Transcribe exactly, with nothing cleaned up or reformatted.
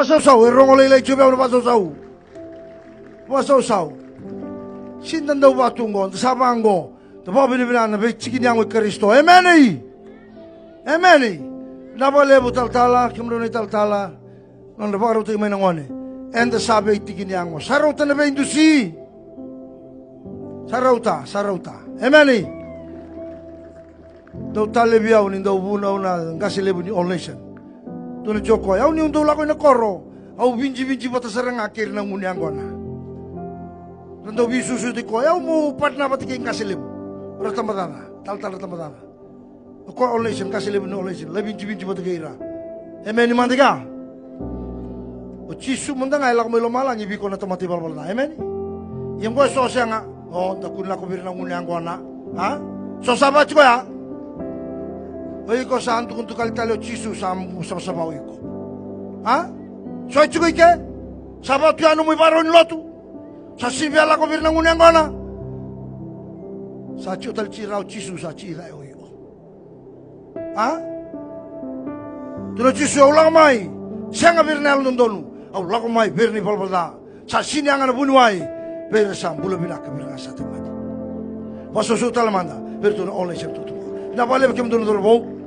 Vakasausau, e rogo lailai tiko vei au na vakasausau. Vakasausau. Sega ni da dau vaka tu qo, da sa vaka qo. Da vakavinavinaka na veitiki ni yago i Karisito. Emeni. Emeni. Vinaka vakalevu talatala, kemudrau na italatala. Nodra vakarautaki mai na gone. Eda sa veitiki ni yago. Sa rauta na veidusi. Sa rauta, sa rauta. Emeni. Dau talevi au ni dau vunau na qase levu ni All Nation. Tukuna tiko o koya, au niu dau lako i na koro, au vijivijiva vata sara ga kei ira na gunu yaqona. Ra dau veisusu tiko, au meu partner vata kei qase levu. Ra tabacakacaka, talatala ra tabacakacaka. O koya All Nation, qase levu ni All Nation, lai vijivijiva vata kei ira. Emeni mada ga. O Jisu mada ga e lako mai lomalagi vei iko na tamata ivalavala ca. Emeni. Ia qo e so sega. O, da kua ni lako vei ira na gunu yaqona. A? So sa vaka tiko ya. O iko sa dukadukali tale o Jisu sa savasava o iko. A? So e tiko i ke? Sa vaka tu ya nomu ivakarau ni lotu. Sa sivia lako vei ira na gunu yaqona. Sa tiko tale tiko i ra o Jisu, sa tiko i ra o iko. A? Tukuna o Jisu, au lako mai, sega vei ira na yalododonu, au lako mai vei ira na ivalavala ca. Sa sega ni yaga na vuniwai vei ira sa bula vinaka, vei ira ga sa tauvimate. Vakasausau tale mada vei iratou na All Nation tukutuku. Vinaka vakalevu kemudou na cauravou.